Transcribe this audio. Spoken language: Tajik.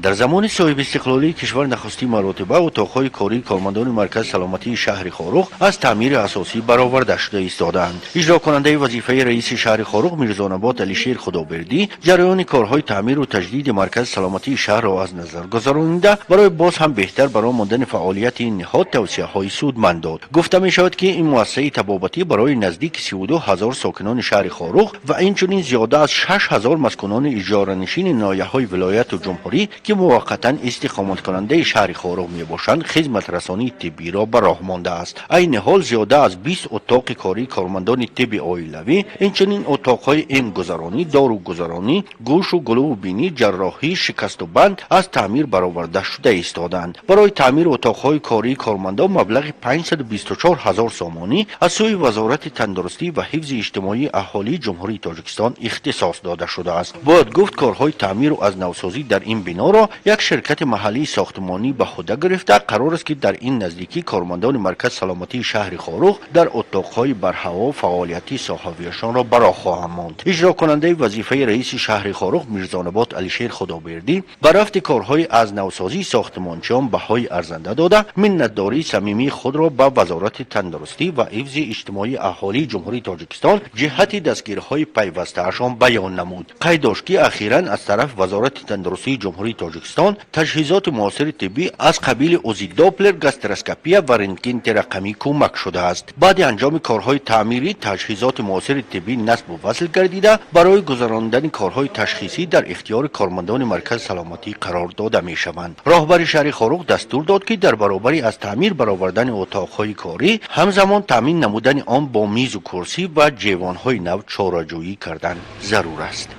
Дар замони соҳибистиқлолии кишвар нахустин маротиба утоқҳои кории кормандони маркази саломатии шаҳри Хоруғ аз таъмири асосӣ бароварда шуда истодаанд. Иҷрокунандаи вазифаи раиси шаҳри Хоруғ Мирзонабот Алишер Худобердӣ ҷараёни корҳои таъмиру таҷдиди маркази саломатии шаҳрро аз назар гузаронида, барои боз ҳам беҳтар бароҳ мондани фаъолияти ин ниҳод тавсияҳои судманд дод. Гуфта мешавад, ки ин муассисаи табобатӣ барои наздики 32 000 сокинони шаҳри Хоруғ ва инчунин зиёда аз 6000 маскунони иҷоранишини ноҳияҳои вилояту ҷумҳурӣ, ки муваққатан истиқоматкунандаи шаҳри Хоруғ мебошанд, хизматрасонии тиббиро ба роҳ мондааст. Айни ҳол зиёда аз 20 утоқи кории кормандони тибби оилавӣ, инчунин утоқҳои эмгузаронӣ, доругузаронӣ, гӯшу гулӯву бинӣ, ҷарроҳӣ, шикасту банд аз таъмир бароварда шуда истодаанд. Барои таъмири утоқҳои кории кормандон маблағи 524 ҳазор сомонӣ аз сӯи Вазорати тандурустӣ ва ҳифзи иҷтимоии аҳолии Ҷумҳурии Тоҷикистон ихтисос дода шудааст. Бояд гуфт, корҳои таъмиру аз навсозӣ дар ин биноро як ширкати маҳаллии сохтмонӣ ба ӯҳда гирифта. Қарор аст, ки дар ин наздикӣ кормандони маркази саломатии шаҳри Хоруғ дар утоқҳои барҳаво фаъолияти соҳавиашонро ба роҳ хоҳанд монд. Иҷрокунандаи вазифаи раиси шаҳри Хоруғ Мирзонабот Алишер Худобердӣ ба рафти корҳои аз навсозии сохтмончиён баҳои арзанда дода, миннатдории самимии худро ба Вазорати тандурустӣ ва ҳифзи иҷтимоии аҳолии Ҷумҳурии Тоҷикистон ҷиҳати дастгириҳои пайвастаашон баён намуд. Қайд дошт, ки ахиран аз тарафи Вазорати тандурустии Ҷумҳурии Тоҷикистон таҷҳизоти муосири тиббӣ аз қабили УЗИ доплер, гастроскопия ва рентгени рақамӣ кӯмак шудааст. Баъди анҷоми корҳои таъмирӣ таҷҳизоти муосири тиббӣ насбу васл гардида, барои гузарондани корҳои ташхисӣ дар ихтиёри кормандони маркази саломатӣ қарор дода мешаванд. Роҳбари шаҳри Хоруғ дастур дод, ки дар баробари аз таъмир баровардани утоқҳои корӣ, ҳамзамон таъмин намудани он бо мизу курсӣ ва ҷевонҳои нав чораҷӯӣ кардан зарур аст.